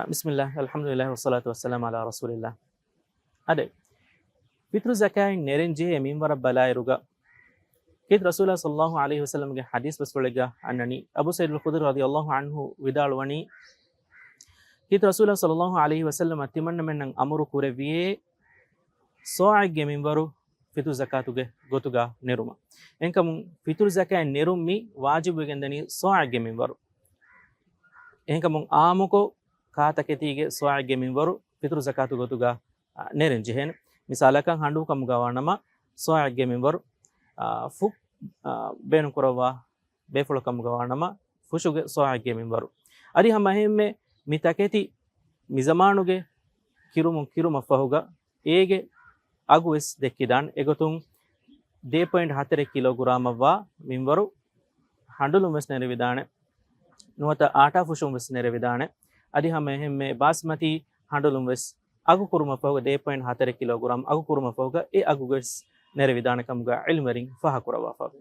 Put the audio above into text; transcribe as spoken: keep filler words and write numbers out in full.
ބިސްމިއްލާހް، އަލްޙަމްދުލިއްލާހް، ވައްޞަލާތު ވައްސަލާމު ޢަލާ ރަސޫލިއްލާހް. އާދެ، ފިތުރު ޒަކާތް ނެރެން ޖެހޭ މިންވަރަށް ބަލާއިރުގަ، ކީރިތި ރަސޫލާ ޞައްލައްލާހު ޢަލައިހި ވަސައްލަމްގެ ޙަދީޘް ބަސްފުޅެއްގަ އަންނަނީ، އަބޫ ސަޢީދުލް ޚުދްރީ ރަޟިޔައްލާހު ޢަންހު ވިދާޅުވަނީ، ކީރިތި ރަސޫލާ ޞައްލައްލާހު ޢަލައިހި ވަސައްލަމަށް ތިމަންނަމެންނަށް އަމުރު ކުރެއްވިއޭ، ޞާޢެއްގެ މިންވަރު ފިތުރު ޒަކާތުގެ ގޮތުގަ ނެރުމަށް. އެހެންކަމުން ފިތުރު ޒަކާތް ނެރުން މި ވާޖިބުވެގެންދަނީ ޞާޢެއްގެ މިންވަރު. އެހެންކަމުން އާއްމުކޮށް ކާތަކެތީގެ ޞާޢެއްގެ މިންވަރު ފިތުރު ޒަކާތު ގޮތުގަ، އާ، ނެރެން ޖެހޭނެ. މިސާލަކަށް ހަނޑޫ ކަމުގަ ވާނަމަ ޞާޢެއްގެ މިންވަރު، އާ، ފުށް، އާ، ބޭނުންކުރައްވާ ބޭފުޅަކަމުގަ ވާނަމަ ފުށުގެ ޞާޢެއްގެ މިންވަރު. އަދި ހަމަ އެހެންމެ މި ތަކެތި މި ޒަމާނުގެ ކިރުމުން ކިރުމަށްފަހުގަ އޭގެ އަގު ވެސް ދެއްކިދާނެ. އެގޮތުން ދޭ ޕޮއިންޓް ހަތަރެއް ކިލޯގްރާމަށްވާ މިންވަރު ހަނޑުލުން ވެސް ނެރެވިދާނެ. ނުވަތަ އާޓާ ފުށުން ވެސް ނެރެވިދާނެ. އަދި ހަމަ އެހެންމެ ބާސްމަތީ ހަނޑުލުން ވެސް އަގު ކުރުމަށްފަހުގަ ދޭ ޕޮއިންޓް ހަތަރެއް ކިލޯގްރާމް އަގު ކުރުމަށްފަހުގަ އެ އަގު ވެސް ނެރެވިދާނެ ކަމުގަ ޢިލްމުވެރިން ފާހަގަކުރައްވާފަވޭ.